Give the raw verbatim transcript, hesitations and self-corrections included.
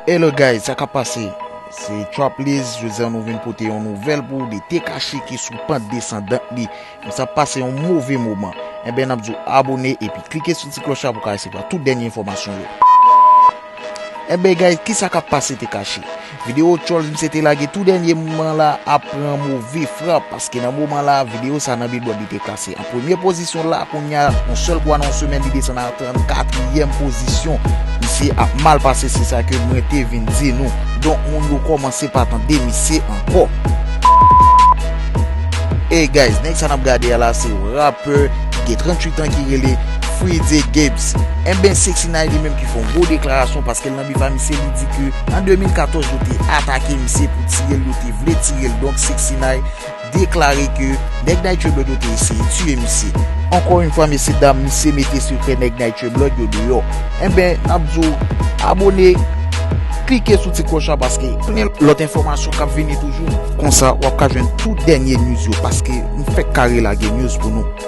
Hello guys, sa k ap pase? Se Trap Liz, jodi a nou vin pote yon nouvèl pou ou de Tekashi ki sou pant desandan li. Misye ap pase yon move moman. Enben, n ap di w abone epi klike sou ti klòch la pou w ka resevwa tout dènye enfòmasyon yo. Enben guys, kisa k ap pase Tekashi? Videyo Trolls misye te lage tou dènye moman la ap pran move frap, paske nan moman la videyo sa nan Billboard li te klase an premye pozisyon la, kounye a yon sèl kwa nan yon semèn li desann a trannkatriyèm pozisyon. Misye ap mal pase, se sa ke mwen te vin di nou. Donk moun yo kòmanse pa tande misye ankò. Hey guys, nèg sa n ap gade a la se yon rapè ki gen tranntuit an ki rele Freezy Gibbs. Enben Sixty Nine li menm ki fè yon gwo deklarasyon paske l nan bif a misye, li di ke an de mil katòz yo te atake misye pou tire l, yo te vle tire l. Donk Sixty Nine deklare ke nèg Nitre Blood yo te eseye tiye misye. Ankò yon fwa mesye dam, misye mete sekrè nèg Nitre Blood yo deyò. Enben n ap di w abone, klike sou ti klòch la paske plen lòt enfòmasyon k ap vini toujou. Konsa w ap ka jwenn tout dènye news yo paske m fèk kare lage news pou nou.